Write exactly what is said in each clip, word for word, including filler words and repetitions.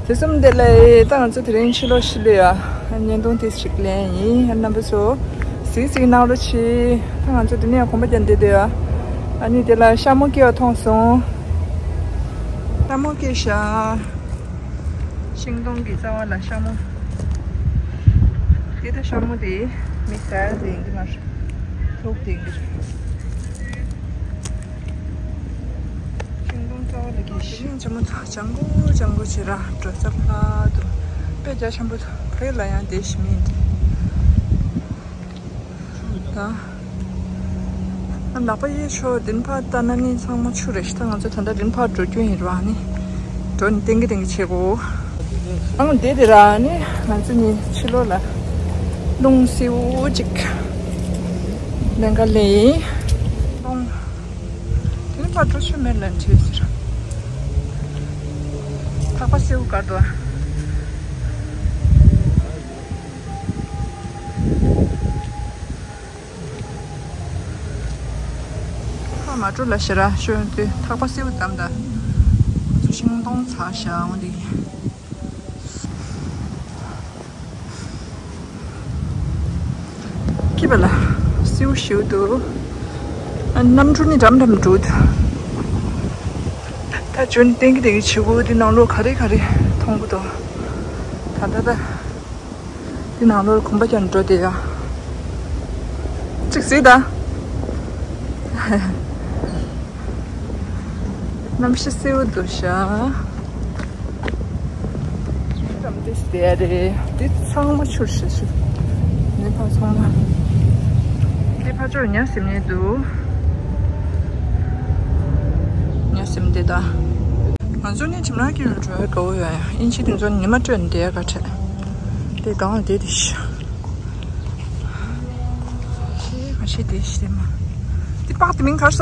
དེ་གསུམ་དེ་ལས་ད་ང་ཚོ་དེ་རིང་ཕྱི་ལོགས་ཕྱི་ལོགས་ཡ་བརྙན་ཐུང་ཏིས་ཞིག་ལེན་ཡིན། རྣམ་པ་ཚོ་གཟིགས་གཟིགས་གནང་རོགས་གྱིས། ད་ང་ཚོ་དེ་ནས་གོམ་པ་རྒྱག་བསྡད་དེ་ཡ། ཨ་ནི་དེ་ལ་ཤ་མོ་སྐྱེ་བ་མཐོང་སོང་། ཤ་མོ་སྐྱེ་ཤག་ཤིང་སྡོང་གི་རྩ་བ་ལ་ཤ་མོ། དེ་ད་ཤ་མོ་དེ་མི་ཟ་ཡ་དེ་ཡིན་གྱི་མ་རེད། ལུག་དེ་ཡིན་གྱི་རེད། ཤིང་སྡོང་རྩ་བ་ལ་སྐྱེ་ཤག་ཤིང་ཆེན་མོ་ད་ལྗང་གུ་ལྗང་གུ་བྱེད་ར་འགྲོ་ས་ཕ་དུ་དཔེ་རྒྱ་ཆེན་པོ་ད་བོད་ལ་ཡང་དེ་ཞིག་མིན་ད། ལག་པ་གཡས་ཕྱོགས་འདི་ནས་ཕར་ལྟ་ན་ནི་ཚང་མ་ཆུ་རེད་ཤག་ད་ང་ཚོ་ད་ལྟ་འདི་ནས་ཕར་འགྲོ་རྒྱུ་ཡིན་ར་ནི། འགྲོ་ནི་ཏིང་གི་ཏིང་གི་བྱེད་དགོས། ཨང་དེ་དེ་ར་ནི་ང་ཚོ་ནི་ཕྱི་ལོགས་ལ་རླུང་སེའུ་ཅིག་ལེན་ག་ལེ་ཡིན། རླུང་དེ་ནི་ཕར་འགྲོ་ཆོ་མེད་ལ་འདྲེ་ཟེར། ཐག་པ་སེའུ་དཀར་དོ། ཨ་མ་འགྲོ་ལ་ཤི་ར་ཤོད་དུས་ཐག་པ་སེའུ་ཙམ་ད། ང་ཚོ་ཤིང་སྡོང་ཚ་ཤ་འོང་དེ། སྐྱིད་པ་ལ་སེའུ་ཞིའུ་འདུག་ཨ་གནམ་གྲུ་ནི་འགྲམ་འགྲམ་འགྲོ་འདུག་ད་འཇོན་ཏན་གི་དེ་གི་བྱེད་སྒོ་དེ་ནང་ལོགས་ག་རེ་ག་རེ་མཐོང་གི་འདུག་ད་ད་ད། དེ་ནང་ལོགས་གོམ་པ་རྒྱག་འགྲོ་དེ་ཡ། གཅིག་གཟིགས་ད། གནམ་གཤིས་སེའུ་འདུག་ཤག་ཀྲམ་ཏེ་སྟེ་རེད། དེ་ཚང་མ་ཆུར་ཤི་ཤི། ནེ་ཕ་ཚང་མ། དེ་ཕ་ཆོར་ཉ་སེམས་ནས་འདུག་ཉ་སེམས་དེ་ད། ང་ཚོ་ནི་ཁྱིམ་ནང་གི་རུ་འགྲོ་ཡ་དགའ་བོ་ཡོད་ཡ། ཨིན་ཇི་དེ་ཚོ་ཉི་མ་སྤྲོད་ནས་བསྡད་ཡ་ག་ཁྲེ། དེ་གང་ལ་བསྡད་དེ་ཤི། ཤེས་མ་ཤེས་དེ་ཤི་དེ་མ། དེ་པགས་དེ་མིང་གར་ས།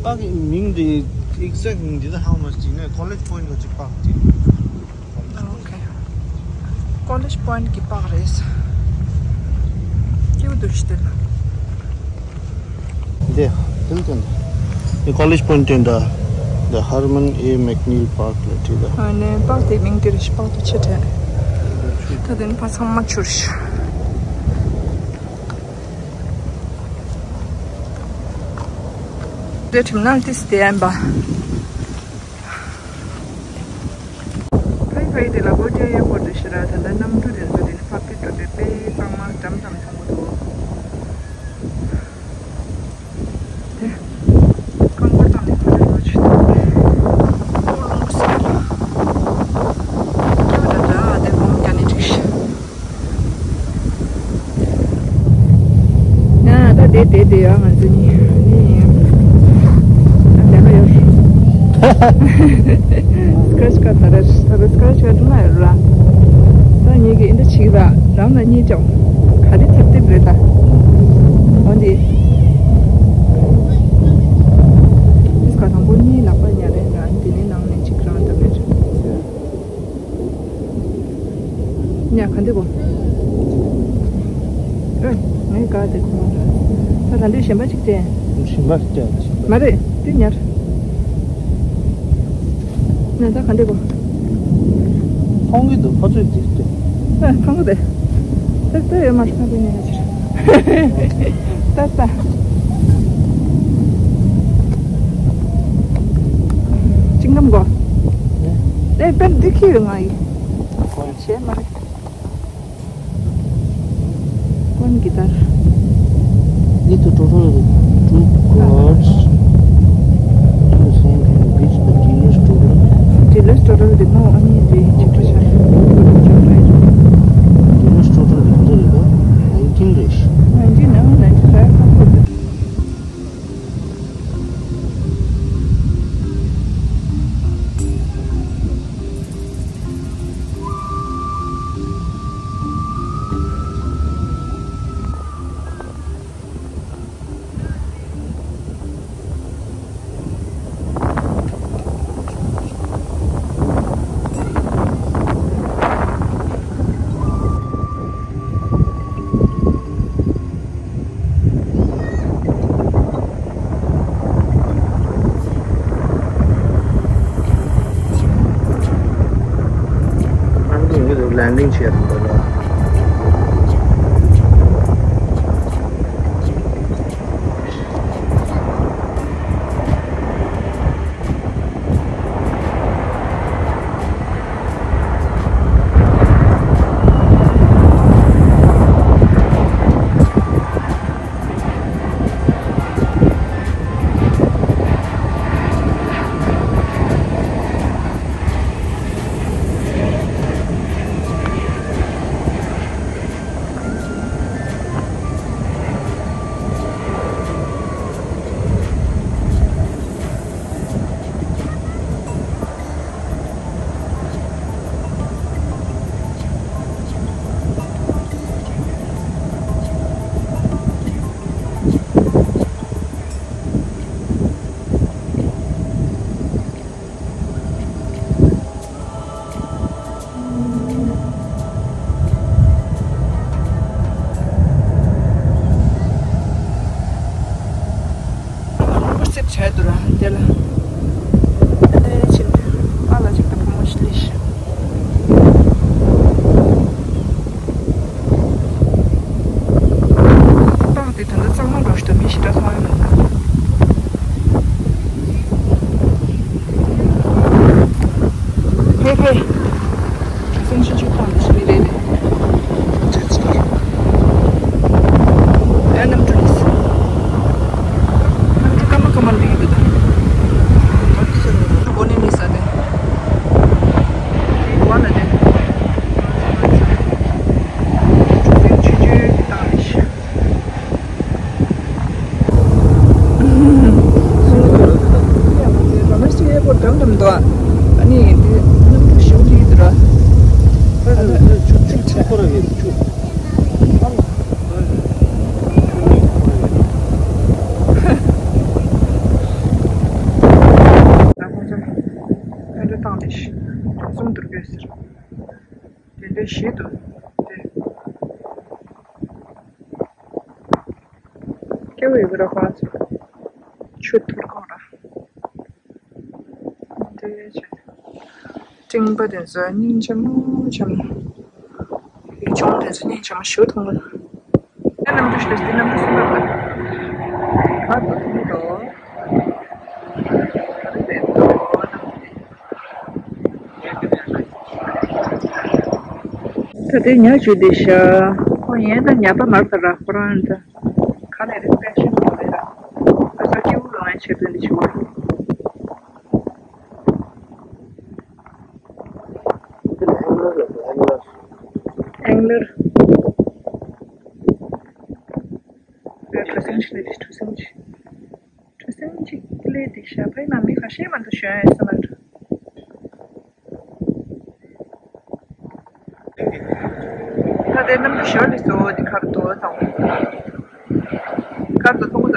པགས་ཀྱི་མིང་དེ་ཨེག་ཟེག་མིང་དེ་ད་ཧང་མ་ཅིག་ནས་ཀོ་ལེཇ་པོ་ཡིན་ནོ་ཅིག་པགས་དེ། ཨོ་ཁེ། ཀོ་ལེཇ་པོ་ཡིན་གྱི་པགས་རེད། སྐྱིད་པོ་འདུག་ཤི་དེ་ལ། འདི་དེ་ལ་སྟོན་ད། འདི་ཀོ་ལེཇ་པོ་ཡིན་སྟོན་ད། འདི་ཧར་མན་ཨེ་མེག་ནིལ་པཱརྐ་ལ་བྲིས་ད། ཨ་ནི་པགས་དེ་མིང་དེ་རེད་ཤི། པགས་དེ་ཆེ་དྲགས། ད་དེ་ནི་ཕ་ཚང་མ་ཆུར་ཤི། དེ་ཁྲིམས་ནང་ཏིས་དེ་ཡན་པ། ཕའི་ཕའི་དེ་ལ་སྒོ་རྒྱག་ཡག་པོ་རེད་ཤི་ར། ད་ལྟ་གནམ་གྲུ་དེ་ཚོ་དེ་ནི་ཕབ་ཀྱི་འགྲོ་དུས་དཔེ་གཙང་མ་འགྲམ་ཙམ་མཐོང་གི་འདུག་དེ། རྐང་པ་བཏང་ནས་ཁོ་ཚོ་ལོ་ཆུ་དང་། ཨོ་རླུང་བུ་སེར་ལ། སྐྱིད་པོ་འདྲ་འདྲ་དེ་སྒོམ་རྒྱག་ནས་འགྲིག་ཤི། ཡ་ད་དེ་དེ་དེ་ཡ་ང་ཚོ་གཉིས་ནི་ཡིན། ད་ལས་ཀ་ཡོད། སྐར་ཆ་ག་ད་ར་ད་ར་སྐར་ཆ་ག་དུ་མ་ཡོད་ར། ད་ངེད་ཀྱི་ཨིན་ད་ཆིག་ར་རང་ལ་གཉིས་ཀྱང་ག་རེ་ཐེབས་ཐེབས་རེད་ད། འོན་ཏེ། ཨིས་ཀ་དང་པོ་གཉིས་ལག་པ་ཉར་རན་ར་དེ་ནས་ནང་ནས་གཅིག་རང་ད་མེད། ཉ་ག་འདི་གོ། ཨེ། ངའི་ཀ་དེ་ཁོང་རེད། ད་ད་འདི་གཞན་པ་ཅིག་སྟེ། གཞན་པ་སྟེ། མ་རེད། འདི་ཉར། ཉ་ད་ག་འདི་གོ། ཁོང་གི་འདུག་ཁོ་ཚོས་འདི་སྟེ། ཨེ། ཁོང་གི་དེ། ད་ད་ཡོད་མ་རེད་ད་ཉ་ཡ་ཅིག་ད་ད། ཅིང་ཀམ་གོ། ཨེ། པན་འདི་ཁྱི་ཡོད་ང་ཡི། བྱས་མ་རེད། One guitar. Need to total two chords. Do the same thing, reach the dealer's total. Dealer's total དེ་མོ་ཨ་ནི་དེ་ཅིག་ཏུ་ཆགས། Dealer's total དེ་ག་ཚོད་རེད་ད། Nineteen རེད། Nineteen ཨང་། Nineteen རེད་ཁོ་ཁོ། ལན་ལིང་བྱས་རུང་འདོད་ལ། རིན་པོ་ཆེ་བྱས་འདུག་ར་དེ་ལ། ཨ་ནེ་ཕྱིན་པ་ལ་ཅིག་ཏུ་བུ་མོ་ཞིག་ལས་ཤིག་སྟག་དེ་ད་ལྟ་གཙང་མ་འགྲོ་ཞིག་ཏུ་མི་ཞིག་འདྲ་སོང་ཡོད་མ་རེད། ཧེ་ཧེ། གྲུ་གཟིངས་ཆུང་ཆུང་བཏང་འདི་ཞིག་མི་རེད་རེད། ཨ་གནམ་གྲུ་རེད། གནམ་གྲུ་སྐར་མ་སྐར་མ་འདི་ཡོད་འདུག་ད། གྲུ་སྒོ་ནས་སླེབས་ས་དེ། འདི་བ་ལ་དེ། གྲུ་གཟིངས་ཆུང་ཆུང་བཏང་འདི་ཞིག Domestic airport གང་འགྲམ་འདུག་ཨ་ནི་དེ་གནམ་གྲུ་ཞིག་ལུས་འདུག་ར། ཨ་ནི་ཆུ་ཆུ་ཆུ་ཁོ་ར་ཡོད་ཆུ། ཨ་ཁོང་ཚོ་ཕན་འབྲས་བཏང་ནས་གསུམ་བསྡུར་དགོས་ཟེར། དེ་འདྲ་ཞིག་འདུག་སྟེ། སྐྱེ་བོ་ཡི་གུ་ར་ཁོ་རང་ཚོ་ཆུ་ཐུར་གོང་ར། འདི་བྱས། སྤྲིན་པ་དེ་ཚོ་སྙིང་རྗེ་མོ་བྱམས། ཡུལ་ལྗོངས་དེ་ཚོ་སྙིང་རྗེ་མོ་ཞུ་ཐུང་གི། ཨ་གནམ་གྲུ་ཞིག་འདི་གནམ་གྲུ་སུ་འདྲ་འདུག་ཨ་ཏོ་ཐུང་གི་འདུག་ད་དེ་ཉ་བཅུ་དེ་ཤ། ཁོ་ཡན་ད་ཉ་པ་མར་ཕ་ར་ཁོ་རང་ད། ག་ནས་རེད་པས་ཤིན་ཏུ་རེད་ད། ད་ས་སྐྱེ་བོ་ལོ་ངན་བྱེད་དོན་འདི་ཞུ་བ། ཨེང་ལར། ཨེང་ལར། གྲུ་གཟིངས་ཤིག་ལས་དེ་གྲུ་གཟིངས་ཤིག་གྲུ་གཟིངས་གཅིག་ཀླད་དེ་ཞྭ་ཕའི་ནང་མི་ཁ་ཤས་མ་འདུག་ཞོན་ཡ་ས་ལ་འགྲོ། ད་དེ་གནམ་གྲུ་ཞོར་ལས་སོ་དེ་ཁར་དོ་དང་། ཁར་དོ་ཐོག་ད།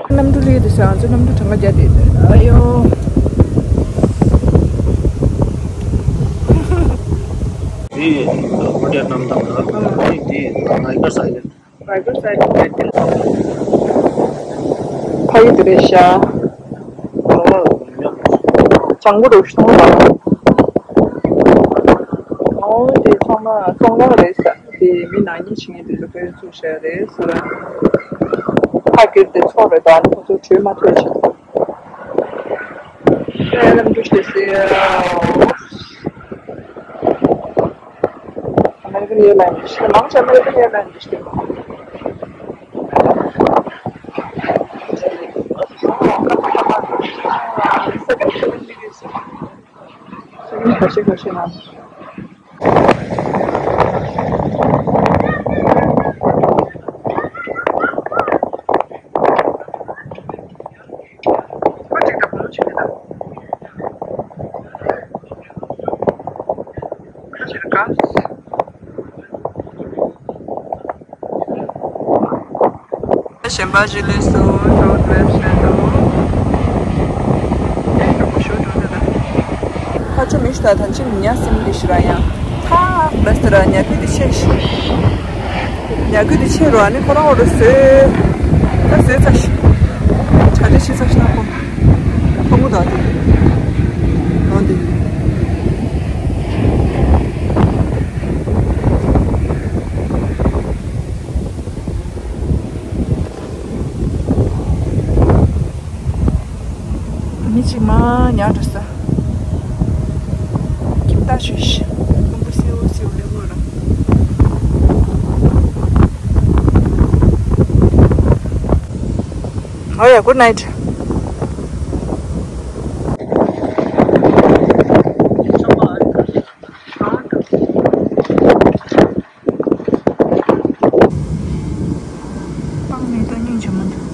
གནམ་གྲུ་ལུས་དེ་ས་ང་ཚོ་གནམ་གྲུ་གྲངས་ཀ་བརྒྱ་དེ་ཨ་ཡོ། དེ་ཧོ་ཊེལ་རྣམ་དག་ལ་དེ་དེ་ནའི་གར་ས་ཡིན། རའི་གར་ས་ཡིན་དེ་ཕ་ཡུལ་དེ་རེད་ཤག་ལྗང་གུ་རུ་སོང་བ། ཨོ་དེ་ཚང་མ་ཚོང་ཁང་རེད་ས། དེ་མི་ནག་ཉེས་བྱེད་མཁན་དེ་ཚོ་ཁོས་བཙུགས་བཞག་རེད་ཟེར། ཕ་གིར་དེ་ཚོགས་རེད་ད་ནི་ཁོ་ཚོ་གྲོས་མ་ཐོས་ཆེ། ཨེ་ལམ་འགྲུལ་བྱེད་སའི་ཨ་མེ་རི་ཀན་ཨེར་ལའིན་ཞེས་མང་ཆེ་ཨ་མེ་རི་ཀན་ཨེར་ལའིན་ཞེས། ས་ཁམས་ཁྱད་པར་ཅན་ཞིག་རེད། ས་ཁམས་ཁ་ཤས་ཁ་ཤས་ནང་། ཁོ་གཅིག་དང་བུ་མོ་གཅིག་རེད་ད། ཁ་ཕྱིར་དགའ། གཞན་པ་ཞིག་ལས་སུ་འགྲོ་འདོད་བྱེད་དོ། ཡག་པོ་ཞུ་འགྲོ་འདོད་ད། ཁ་ཆུ་མི་ཤི་ད་ཐང་ཆེན་ཉ་སེམས་འདི་ཤི་ར་ཡང་། ཐ་བས་ཏེ་ར་ཉ་ཁུ་འདི་ཆེ་ཤི། ཉ་ཁུ་འདི་ཆེ་རུ་ཨ་ནི་ཁོ་རང་འོ་རུ་ཟོས། ད་ཟོས་ཚར་ཤི། ད་ལྟ་ཤི་ཚ་ཤི་ན་ཁོ། ཁོ་མོ་ད་དེ། ཨོ་དེ། མི་གཅིག་མ་ཉལ་འགྲོ་ས། ཁྱིམ་བདག་ཞུས་ཤིག་རླུང་བུ་སེའུ་སེའུ་ལེ་འོ་ར། Oh yeah, good night. སྤང་མེད་ད་སྙིང་རྗེ་མོ་འདུག་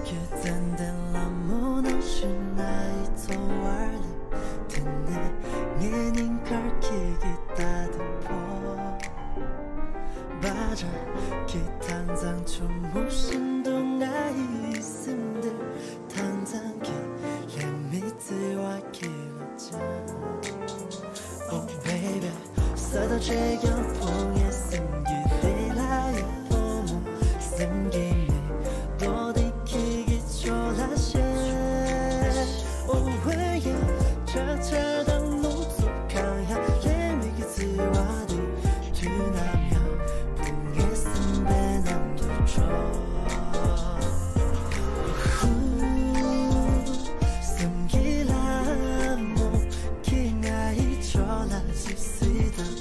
ཁྱེད་ཙན་དན་ལ་མོ་ནང་བཞིན་ང་ཡི་འཚོ་བར་སླེབས། དེ་ནས་ངའི་སྙིང་ཁར་ཁྱེད་ཀྱི་ལྟ་དུ་ཕོག་བ་འདྲ། ཁྱེད་དྭངས་གཙང་ཆུ་མོ་བཞིན་དུ་ང་ཡི་སེམས་འདིར། དྭངས་གཙང་གི་ལྷད་མེད་བརྩེ་བ་ཁྱེད་ལ་སྦྱར། Oh baby, ས་དང་བཅས་ཀྱང་ཕོ་ངའི་སེམས་ཀྱི་བདེ་ལ་ཡི་ཕོ་མོ་སེམས་ཀྱི་མེ་ཏོག་འདི་ཁྱེད་ཀྱི་ཕྱོགས་ལ་བཞད། Oh ཝེ་ཡ། ཆག་ཆག་དང་རླུང་འཚུབ་གང་ཡང་ལྷད་མེད་ཀྱི་བརྩེ་བ་འདི། དུས་ནམ་ཡང་བུ་ངའི་སེམས་པའི་ནང་དུ་འཕྲོ། སེམས་ཀྱི་ལྷ་མོ། ཁྱེད་ང་ཡི་ཕྱོགས་ལ་ཅིག་གཟིགས་དང་།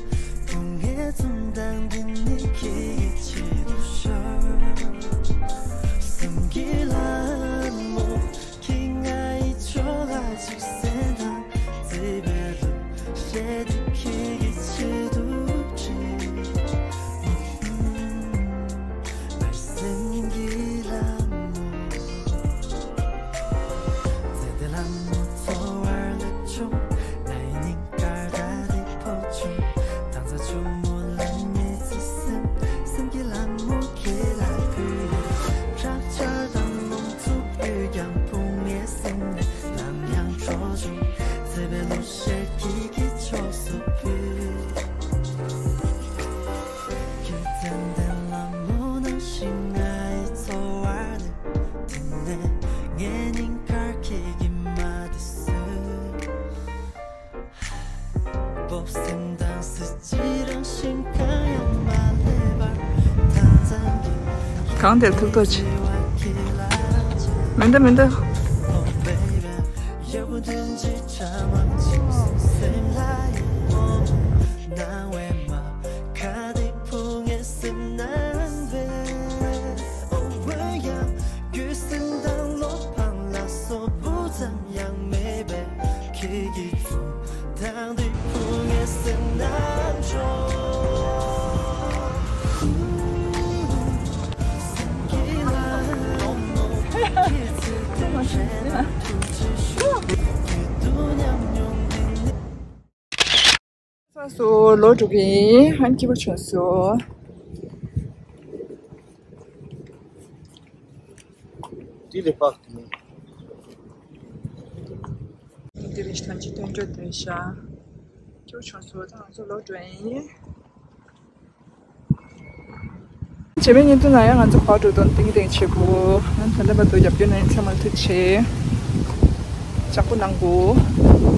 བུ་ངའི་འཛུམ་མདངས་འདི་ནི་ཁྱེད་ཀྱི་ཆེད་དུ་ཤོར། སེམས་ཀྱི་ལྷ་མོ། ཁྱེད་ང་ཡི་ཕྱོགས་ལ་ཅིག་གཟིགས་དང་། བརྩེ་བའི་གླུ་གཞས་འདི་ཁྱེད་ཀྱི་ཆེད་དུ་བྲིས། སེམས་ཀྱི་ལྷ་མོ། ཙན་དན་ལ་མོ་འཚོ་བར་སླེབས་བྱུང་། ང་ཡི་སྙིང་དཀར་ད་དེ་ཕོག་བྱུང་། དྭངས་གཙང་ཆུ་མོ་ལ་མི་ཚེ་སེམས། སེམས་ཀྱི་ལྷ་མོ་ཁྱེད་ལ་ཕུལ་ཡོད། དྲག་ཆར་དང་རླུང་འཚུབ་ཡོད་ཀྱང་བུ་ངའི་སེམས་ནས་ནམ་ཡང་འཕྲོ་བྱུང་། བརྩེ་བའི་གླུ་གཞས་ཁྱེད་ཀྱི་ཕྱོགས་སུ་ཕུལ། ཁྱེད་ཙན་དན་ལ་མོ་ནང་བཞིན་ང་ཡི་འཚོ་བར་སླེབས། དེ་ནས་ངའི་སྙིང་ཁར་ཁྱེད་ཀྱི་མ་དེ་གསོས། སྤོབས་སེམས་དང་གཟི་བརྗིད་རང་བཞིན་གང་ཡང་མ་བསླད་པར། ད་ཙམ་གྱི་གང་དེར་ཐུགས་རྗེ་ཆེ། མི་འདུག་མི་འདུག་ཁྱེད་ཀྱི་འཛུམ་མདངས་འདི་བུ་ངའི་སེམས་ནང་འཕྲོ། ས་སུ་ལོག་འགྲོ་གི་ཡིན། ཧན་སྐྱིད་པོ་བྱུང་སོང་། འདི་ལས་དཔག་ཏུ་མེད། འདི་རིང་ཐམས་ཅད་སྟོན་འགྲོ་དོན་ཤ། སྐྱིད་པོ་བྱུང་སོང་། ད་ང་ཚོ་ལོག་འགྲོ་ཡིན། རྗེས་མའི་བརྙན་ཐུང་ནང་ཡང་ང་ཚོ་བར་འགྲོ་དོན་ཏིང་ཏིང་བྱེད་དགོས། ང་ད་ལྟ་བར་དུ་རྒྱབ་སྐྱོར་གནང་མཁན་ཚང་མར་ཐུགས་རྗེ་ཆེ། ལྕགས་པོ་གནང་དགོས།